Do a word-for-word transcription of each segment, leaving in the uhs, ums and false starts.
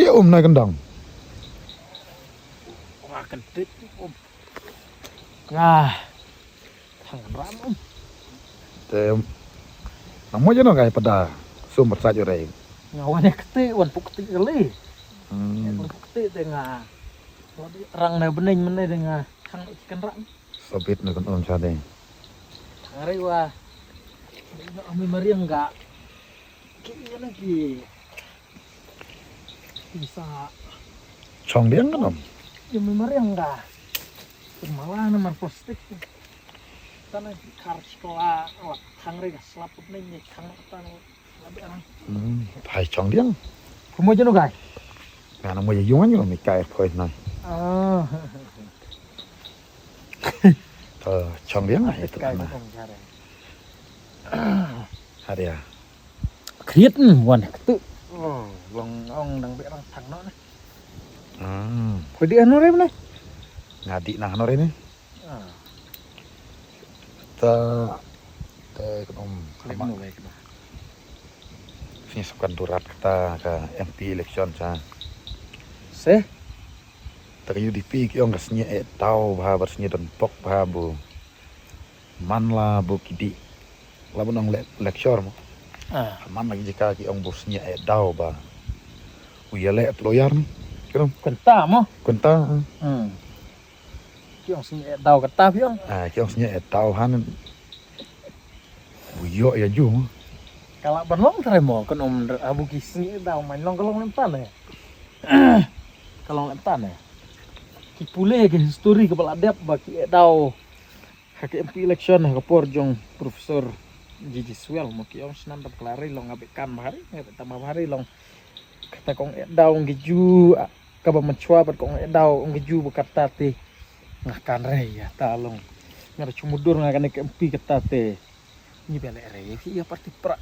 Um na kendang. Wah, kentut, um. Nga. Thang ram, um. Te, nang mo jano kai pada sum bersat jore. Nga wan ya kete, wan puk kete kali. Hmm. Wan puk kete te nga. Rang na bening menai te nga. Thang ikan ram. Sobit na kan um chade. Thang rai wa. Ina ami mariang ga. Ki ina ki. Bisa. Chong diang kan um. Ina mi mariang ga. Mala na mar plastik. Tana ki kar sekolah, awak thang rai ga selap put ni thang tana. Hmm, thai chong diang. Kumo jeno kai. Nga na mo yung ano mi kai koi na. Ah. To chong diang ai to kai na. Haria. Kriat wan ketu. Oh, long ong dang be rang thang no na. Hmm. Koi di ano re na. Ngadi na ano re ni. Ah. Ta te knom kama. Sini sukan durat kata ka M P election sa. Se? Ta ka U D P ki ong ka sini e tau bha bar sini don pok bha bu. Man la bu ki di. La bu nong le lecture mo. Ah. Man la ki jika ki ong bu sini e dau ba. U ya le tu loyar ni. Knom. Kunta mo. Kunta. Hmm. Ki ong sini e dau kata pi ong. Ah, ki ong sini e dau han. Bu yo ya ju mo. Kala ban long trai mo kan om abu ki sini e dau main long kalong lem tan e. Kalong lem tan e. Ki pule ki history ka bala dep ba ki e dau. Ha ki M P election ha ka por jong Professor G G Swell mo ki ong sinan dap klari long abe kan bahari ngabe tama bahari long. Kata kong e dau ngi ju kaba machwa bat kong e dau ngi ju ba kata te. Nga kan re ya ta long. Nga da chumudur nga kane ke M P kata te. Ni bele re fi ya parti pra.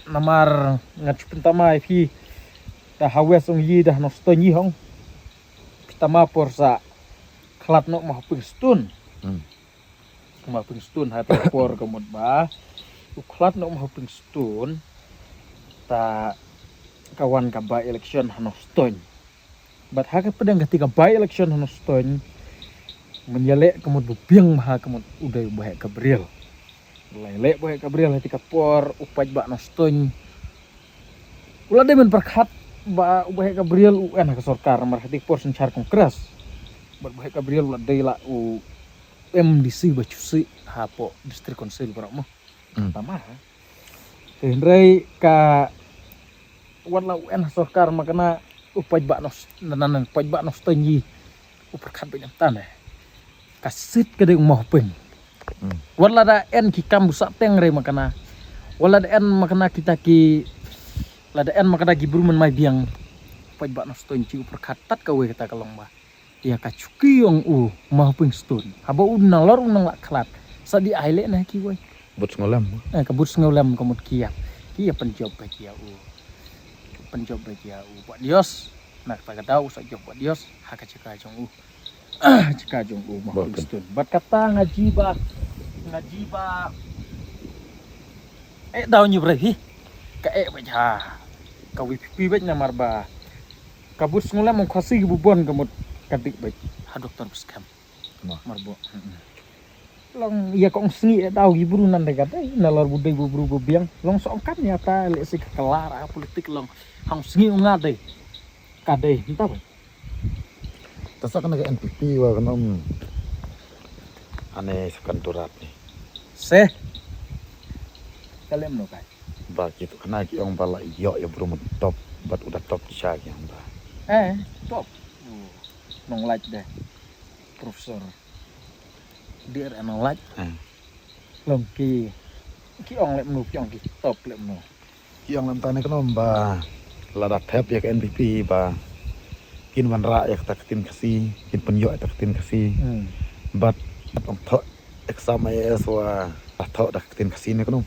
Namar nga chupin tama fi. Da hawes ong yi da no sto nyi hong. Pitama por sa. Klat no ma hoping stun. Hmm. Ma hoping stun ha ta por ka mut ba. U klat no ma hoping stun. Ta kawan ka ba election ha no stun. Bat ha ka pedang ka ti ka by election ha no stun. Men ya le ka mut bu biang ma ha ka mut u dei u ba he Gabriel. Lai le ba he Gabriel ha ti ka por u paj ba no stun. U la dei men perkhat ba u ba he Gabriel u en ha ka sorkar mar ha ti ka por synchar Congress. Bat ba he Gabriel u la dei la u M D C ba chusi ha po district council ba mo. Hmm. Tama ha. Te hynrei ka wat la u en ha sorkar ma kana u paj ba nos nan nan paj ba nos tangi u perkhat ba nyam tan eh. Ka sit ka dei u ma hoping. Hmm. Wat la da en ki kam bu sa teng rei ma kana. Wat la da en ma kana kita ki la da en ma kana ki bru man mai biang. Paj ba nos tangi u perkhat tat ka wei kata ka long ba. Ïa ka chuki ong u ma hoping stun. Haba u nalor u nang la khlad. Sa di ai le na ki wei. But sngolem. Eh, ka but sngolem ka mut ki ïa. Ki ïa pynjop ba ki ïa u. Pynjop ba ki ïa u. Ba Dios. Na kata ka daw sa jop ba Dios. Ha ka chika jong u. Chika jong u ma hoping stun. Bat kata nga ji ba. Nga ji ba. Eh, daw nyi brei hi. Ka eh ba ja. Ka wi pipi ba namar ba. Ka but sngewlem ong khasi ki bubon ka mut ka dik bad ha doktor bskhem. Mar bo. Long ïa kong sngi eh daw ki bru nan de ka dei na lor bu dei bu bru bu biang. Long song kan ïa ta le si ka lar a politik long hang sngi ong nga dei. Ka dei nta ba. Ta sa kana ka N P P wa kana um. Ane sa kan turat ni. Se. Kalem no kai. Ba ki tu khana ki ong ba la ïoh ïa bru mut top bat u da top ki sha ki ong ba. Eh, top. Nong lait de. Professor. Dir nong lait. Eh. Long ki ki ong lem no ki ong ki top lem no. Ki ong lem tane kano ba la da thep ïa ka N P P ba kin wanrah ïa ka ktien Khasi, kin pynïoh ïa ka ktien Khasi. Hmm. Bat bat ong thoh exam I A S wa la thoh da ka ktien Khasi ne kano.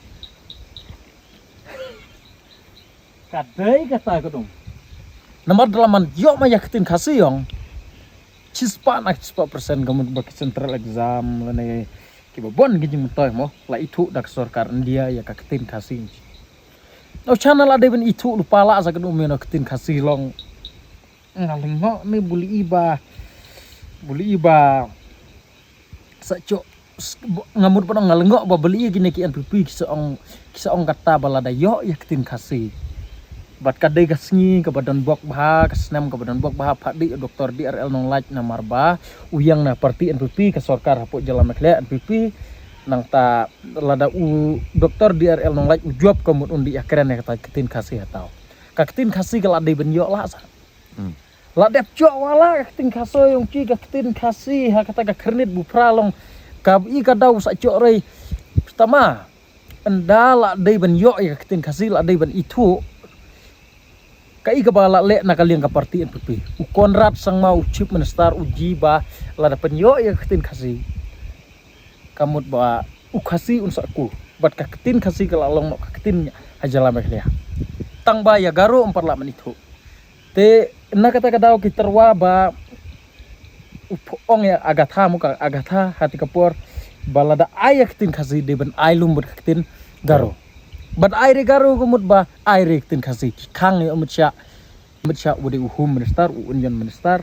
Ka dei kata ka dong. Namar da la man ïoh ma ïa ka ktien Khasi ong. Chispah na chispah percent ka mut ba ki central exam lane ki ba bon ki jingmyntoi mo la ithuh da ka sorkar India ïa ka ktien Khasi. No channel la dei ban ithuh lypa la sa ka dong meno ka ktien Khasi long. nga lyngngoh ne buli ba, buli ba sa chok s- bo- nga mut ba nga lyngngoh ba buli kine ki N P P ki sa ong, ki sa ong kata ba lada ïoh ïa ka ktien Khasi. Bad ka dei ka sngi kaba don bok bha, ka snem kaba don bok bha, phah dih Doctor D R L Nonglait namar ba u ïeng na parti N P P, ka sorkar hapoh jylla Meghalaya N P P. Nangta lada u Doctor D R L Nonglait u jop ka mut un dih ïakren ïa kata ka ktien Khasi ha taw. Ka ktien Khasi ka la dei ban ïoh lah sa. Hmm. La dep chok wala ka ktien Khasi, ong chi ka ktien Khasi ha kata ka khyrnit bu phra long. Ka i ka daw sa chok rei. Tama. Ynda la dei ban ïoh ïa ka ktien Khasi, la dei ban ithuh. Ka i kaba la leh na ka liang ka parti N P P. U Conrad Sangma u Chief Minister u ji ba lada pynïoh ïa ka ktien Khasi, ka mut ba u Khasi un sa ku. Bad ka ktien Khasi ka la long noh ka ktien ha jylla Meghalaya. Tang ba ïa Garo um pat lah ban ithuh. Te na kata ka daw ki tyrwa ba u ph- ong ïa Agatha, mo ka Agatha ha kata ka por ba lada ai ïa ka ktien Khasi dei ban ai lum bad ka ktien Garo. Bad ai re Garo ka mut ba ai re ka ktien Khasi. Ki khang ïa u Amit Shah, Amit Shah u dei u Home Minister, u Union Minister.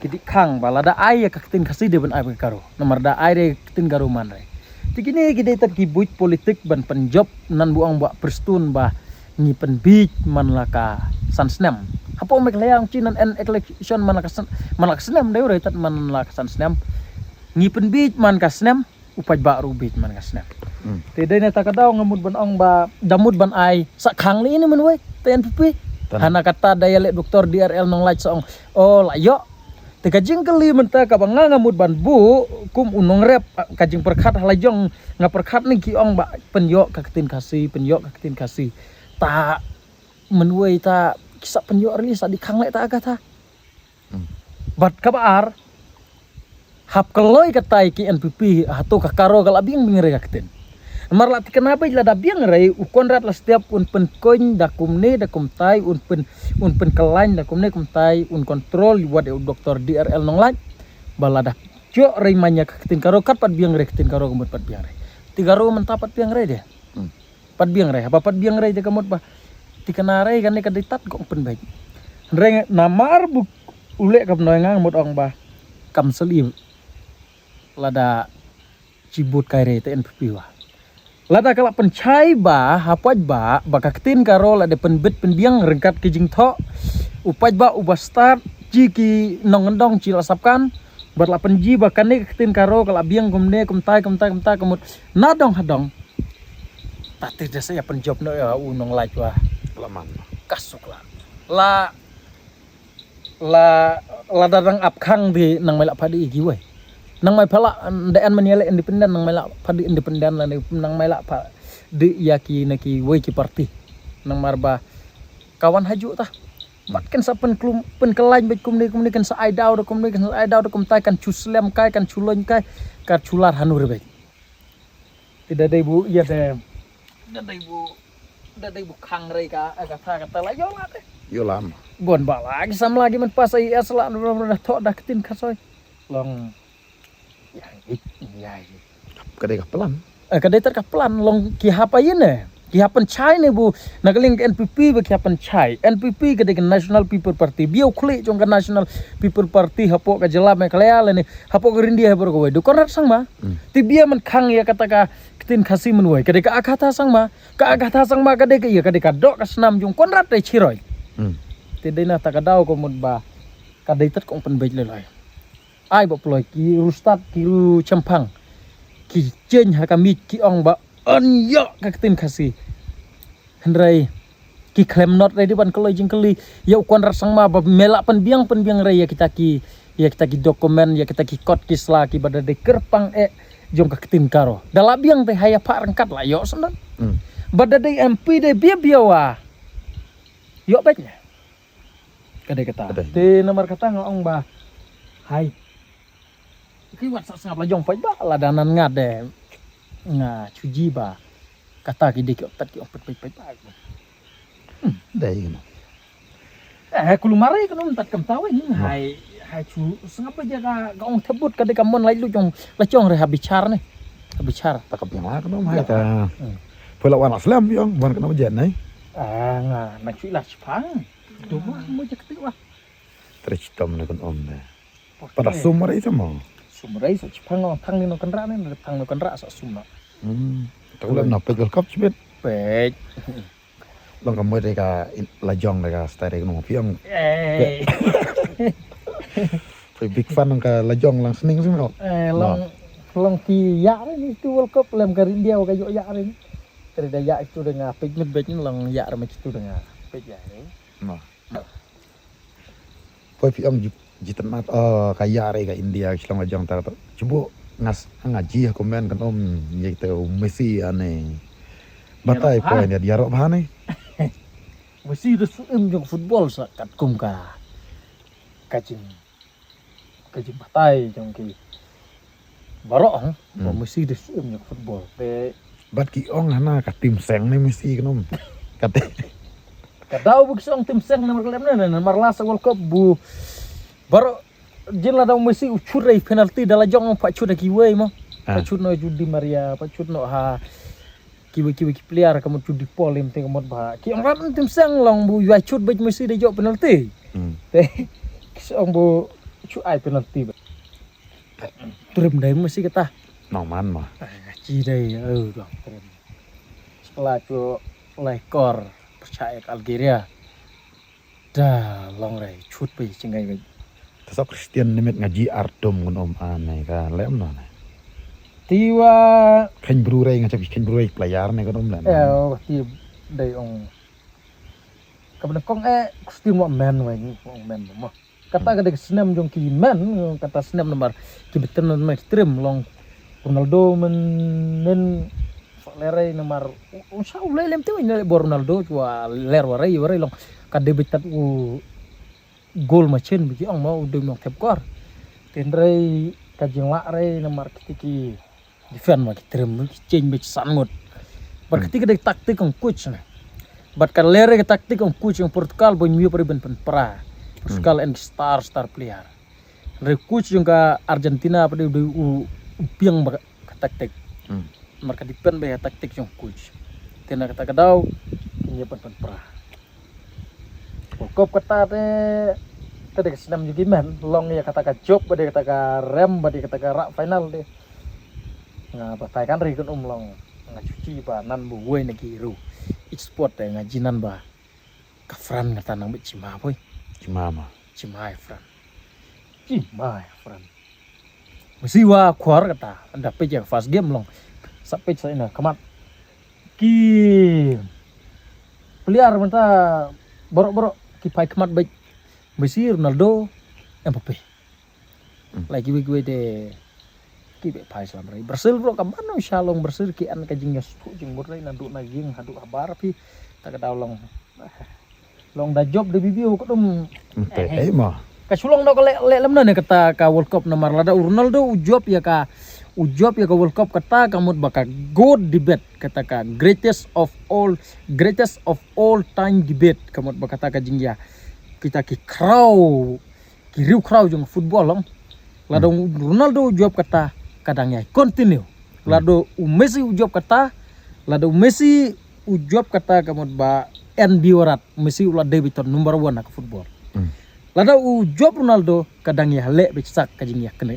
Ki dei khang ba lada ai ïa ka ktien Khasi dei ban ai bad ka Garo. Namar da ai re ka ktien Garo man re. Te kine ki dei tad ki buit politik ban pynjop, nan bu ong ba Prestone ba ngi pynbiej man la ka san snem. Hapoh Meghalaya ong chi nan en election man la ka san, man la ka snem, dei re tad man la ka san snem. Ngi pynbiej man ka snem, u paidbah ruh u biej man ka snem. Hmm. Te dei na kata ka daw nga mut ban ong ba da mut ban ai sa khang lei ne mynwei te N P P. Tan. Hana kata da ïa leh Doctor D R L Nonglait sa ong, oh, la ïoh. Te ka jingkylli mynta kaba nga nga mut ban buh kum u nongrep, ka jingpyrkhat ha la jong nga pyrkhat ne ki ong ba pynïoh ka ktien Khasi, pynïoh ka ktien Khasi. Ta mynwei ta ki sa pynïoh ri sa dei khang lei ta Agatha. Hmm. Bad kaba ar, hap kloi katai ki N P P, hato ka Garo ka la biang biang re ka ktien. Namar la thikna beit lada biang re, u Conrad la step un pynkoin da kumne da kumtai, un pyn, un pynkyllain da kumne kumtai, un kontrol wat u Doctor D R L Nonglait. Ba lada chok re manya ka ktien Garo, kat pat biang re ka ktien Garo, ka mut pat biang re. Te Garo mynta pat biang re de. Hmm. Pat biang re, haba pat biang re de ka mut ba thikna re kane ka dei tad kong pynbeit. Hynrei namar bu u leh ka bnoi nga mut ong ba kam sylli lada chi bud kai re te N P P wa. Lada ka la pynchai ba ha paidbah ba ka ktien Garo la dei pynbit pynbiang ryngkat ki jingthoh u paidbah uba stad chi ki nongkyndong chi la sap kan. Bad la pynji ba kane ka ktien Garo ka la biang kumne kumtai kumtai kumtai ka mut na dong ha dong. Ta te da sa ïa pynjop noh ïa u Nonglait wa. La man. Ka suk la. La, la, lada dang ap khang de nang mai la phah dih ïa kiwei. Nang mai phah la, da en man ïa leh independent, nang mai la phah dih independent lane nang mai la phah dih ïa ki na kiwei ki parti. Namar ba ka wan hajuh ta. Bad kan sa pynklum, pynkyllain beit kumne kumne, kan sa ai daw da kumne, kan sa ai daw da kumtai, kan shu slem kai, kan shu loin kai, kan shu lar hanur beit. Te da dei bu ïa de. Da dei bu, da dei bu khang re ka, ka kata kata la ïoh la de. Ïoh lam. Bon ba la ki samla ki man pass I A S la, na, na, na, thoh da ka ktien Khasi. Long. Ïa, ïa, ïa. Ka dei ka plan. Eh, ka dei tad ka plan long ki hap ïa ne. Ki hap pynchai ne bu. Na ka liang ka N P P ba ki hap pynchai. N P P ka dei ka National People Party. Bia u khlieh jong ka National People Party hapoh ka jylla Meghalaya lane hapoh ka India hapoh kawei. Dei u Conrad Sangma. Hmm. Te bia man khang ïa kata ka ktien Khasi mynwei. Ka dei ka Agatha Sangma. Ka Agatha Sangma ka dei ka ïa, ka dei ka doh ka snam jong u Conrad Shiroi. Hmm. Te dei na kata ka daw ka mut ba ka dei tad kong pynbeit lei lei. Ai ba ploh ki ru stad ki ru chemphang. Ki cheng ha ka miej ki ong ba yn ïoh ka ktien Khasi. Hynrei ki khlem not re dei ban kloi jingkylli ïa u Conrad Sangma ba me la pynbiang pynbiang re ïa kita ki, ïa kita ki document, ïa kita ki kot ki sla kiba da dei kyrpang eh jong ka ktien Garo. Da la biang te ha ïa phah ryngkat la ïoh sendon. Hmm. Ba da dei M P dei bia bia wa. Ïoh beit ne. Ka dei kata. Ka dei. Te namar kata nga ong ba hai. Ki wat sa sngap la jong paidbah lada nan nga de. Nga shu ji ba kata ki dei ki ong tad ki ong peit peit peit peit. Dei kano. Eh, kulmar re kano mynta kumta wei. Hai, hai shu sngap ba ja ka, ka ong thebut ka dei ka mon lai lu jong la jong re ha bichar ne. Ha bichar. Ta ka biang la kano mai ka. Hmm. Pula wan la slem biang wan kano jen ne. Ah, nga na shu la chipang. Tu ba mo je kti wa. Trei chitom ne kan om ne. Pada sum rei sama. Sum rei sa chipang no thang ni no kan ra ne, thang no kan ra sa sum no. Hmm. Tak lem na pej World Cup chibet. Pej. Long ka moi de ka in- lajong de ka style de ka nong piang. Eh. Pej big fan ka lajong lang sning sing no. Eh, long long ki ya re ni tu World Cup lem ka India ka yo ya re ni. Kari da ya itu de nga pej mit bej ni long ya re ma itu de nga pej ya re. No. Poi phi ong ji- jitan mat oh ka ya re ka India ki shlong ajong ta to. Chubu ngas nga ji ha comment kan om ye te u Messi ane. Batai poi ne dia rok bha ne. Messi da su im jong football sa kat kum ka ka jing ka jing batai jong ki baroh. Hmm. Messi da su im jong football te. Bat ki ong hana ka tim seng ne Messi kan om. Kate. Ka dau bu ki song tim seng namar ka lem ne namar last World Cup bu baroh jin la dau Messi u chut rei penalty da la jong pa chut da ki wei mo. Ah. Pa chut no Judi Maria pa chut no ha ki wei ki wei ki player ka mo chut di Paul im te ka mo ba ki ong rat tim seng long bu yua chut bej Messi da jok penalty. Hmm. Te ki song bu chut ai penalty ba. Trim dai Messi kata. Nong man ma. Chi dai oh dong trim. Sekolah chu lai kor percaya ke Algeria. Da long rei chut pe chingai ga. Ta sok Christian nimit nga ji artum ngun om ane ka lem no ne. Tiwa. Khen bru rei nga chapi khen bru rei player ne ngun om le. Eh oh ti dei ong. Ka bna kong eh Christian mo men wai ni mo men mo. Kata ka dei ka snem jong ki men kata snem namar ki betem namar trim long Ronaldo men men fa lerei namar u sa u lei lem te ne bor Ronaldo chwa ler warei warei long ka dei bitat u gol ma chen bi ki ong ma u dei mong thep kor. Tenrei ka jingla rei namar ki ki defend ma ki trim ki change ba ki san ngut. Bar kati ka dei tactic ong coach na. Bat ka lere ka tactic ong coach ong Portugal bo nyu pari ben pen pra. Portugal and star star player. Re coach jong ka Argentina padi u u piang ba ka tactic. Mar ka depend ba ka tactic jong coach. Tena kata ka dau nyu pen pen pra. World Cup kata te te de snem jugi men long ya kata ka job ba de kata ka rem ba de kata ka rak final de. Nga ba tai kan ri kun um long nga cuci ba nan bu wei na ki ru. Ich sport de nga jinan ba ka Fran kata nang bit cima boy. Cima ma. Cima ya Fran. Cima ya Fran. Mesti wa kuar kata anda pej ya first game long. Sa pej sa ina kamat. Ki player menta borok-borok ki pai khmat bek Messi, Ronaldo, Mbappe. Lai kiwei kiwei te ki bek pai slam rai Brazil bro ka mano shalong Brazil ki an ka jing ya stu jing mut rai na du na jing hadu habar pi ta ka daw long long da job de bibiu ka dum. Te eh ma. Ka shulong da ka le le lam na ne kata ka World Cup namar lada u Ronaldo u job ya ka u job ya ka World Cup kata ka mut ba ka good debate kata ka greatest of all greatest of all time debate ka mut ba kata ka jingya kita ki khraw ki riu khraw jong football long lada u Ronaldo u job kata ka dang ya continue lada u Messi u job kata lada u Messi u job kata ka mut ba en bi warat Messi u la dei biton number one ha ka football. Lada u job Ronaldo ka dang ya le bi sak ka jing ya kene.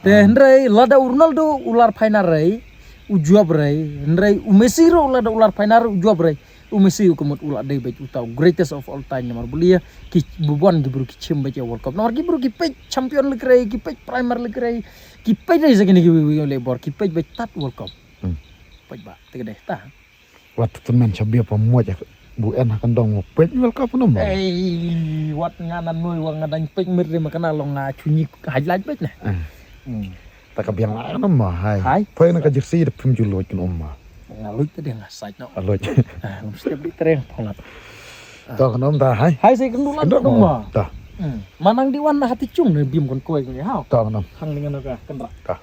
Te hynrei lada u Ronaldo u lar phaina rei u juap rei hynrei u Messi ro lada u lar phaina rei u juap rei u Messi u kemut u la dei bej u tau greatest of all time namar bulia ki bubon ki bru ki chim bej ya World Cup namar ki bru ki pej champion le krei ki pej primer le krei ki pej dei sa kini ki wi wi le bor ki pej bej tat World Cup. Pej ba te dei ta. Wat tu men chabia pa muaj bu en ha kandong mo pej wel ka pun mo. Ei wat nga nan noi wa nga dang pej mir de ma kana long nga chunyi haj laj pej ne. Ta ka biang la kana ma hai. Hai. Poi na ka jersey de pim ju loj kan ma. Nga loj te de nga saj no. Loj. Ngam step di treng pongat. Ta kan ta hai. Hai sai kan dulan kan ma. Ta. Manang di wan na hati chung ne bim kon koi ne ha. Ta kan. Hang dengan ka kan ra. Ta.